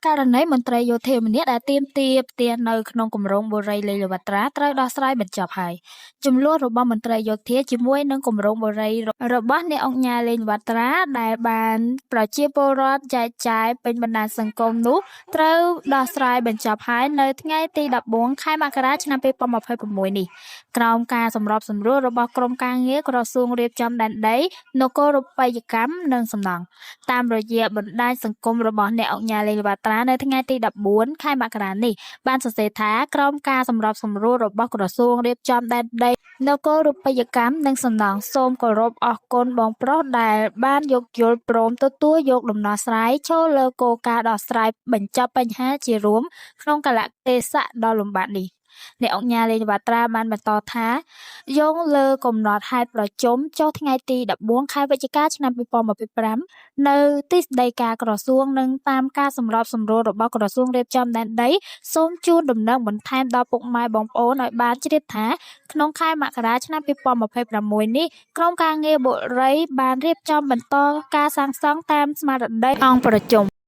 ករណីមន្ត្រីយោធាម្នាក់ដែលទាមទារផ្ទះនៅក្នុងគម្រោងបុរីឡេងល្វត្រាត្រូវដោះស្រាយបញ្ចប់ហើយជម្លោះរបស់មន្ត្រីយោធាជាមួយនឹងគម្រោងបុរីរបស់អ្នកអង្គការឡេងល្វត្រាដែលបានប្រជាពលរដ្ឋចែកចាយពេញបណ្ដាញសង្គមនោះត្រូវដោះស្រាយបញ្ចប់ហើយនៅថ្ងៃទី14ខែមករាឆ្នាំ2026នេះក្រោមការសម្របសម្រួលរបស់ក្រុមការងារក្រសួងរៀបចំដែនដីនគរូបិយកម្មនិងសំណង់តាមរយៈបណ្ដាញសង្គមរបស់អ្នកអង្គការឡេងល្វត្រានៅថ្ងៃទី14ខែមករានេះបានសរសេរថាក្រោមការសម្របសម្រួលរបស់ក្រសួងរៀបចំដែនដីនគរូបិយកម្មនិងសំណង់សូមគោរពអរគុណបងប្រុសដែលបានយោគយល់ព្រមទទួលយកដំណោះស្រាយចូលលើគោលការណ៍ដោះស្រាយបញ្ចប់បញ្ហាជារួមក្នុងកាលៈទេសៈដ៏លំបាកនេះអ្នកអង្គការលេងវត្រាបានបន្តថាយោងលើកំណត់ហេតុប្រជុំចុះថ្ងៃទី14ខែវិច្ឆិកាឆ្នាំ2025នៅទីស្តីការក្រសួងនិងតាមការសម្របសម្រួលរបស់ក្រសួងរៀបចំដែនដីសូមជូនដំណឹងបន្ថែមដល់ពុកម៉ែបងប្អូនឲ្យបានជ្រាបថាក្នុងខែមករាឆ្នាំ2026នេះក្រុមការងារបុរីបានរៀបចំបន្តការសាងសង់តាមស្មារតីអង្គប្រជុំ។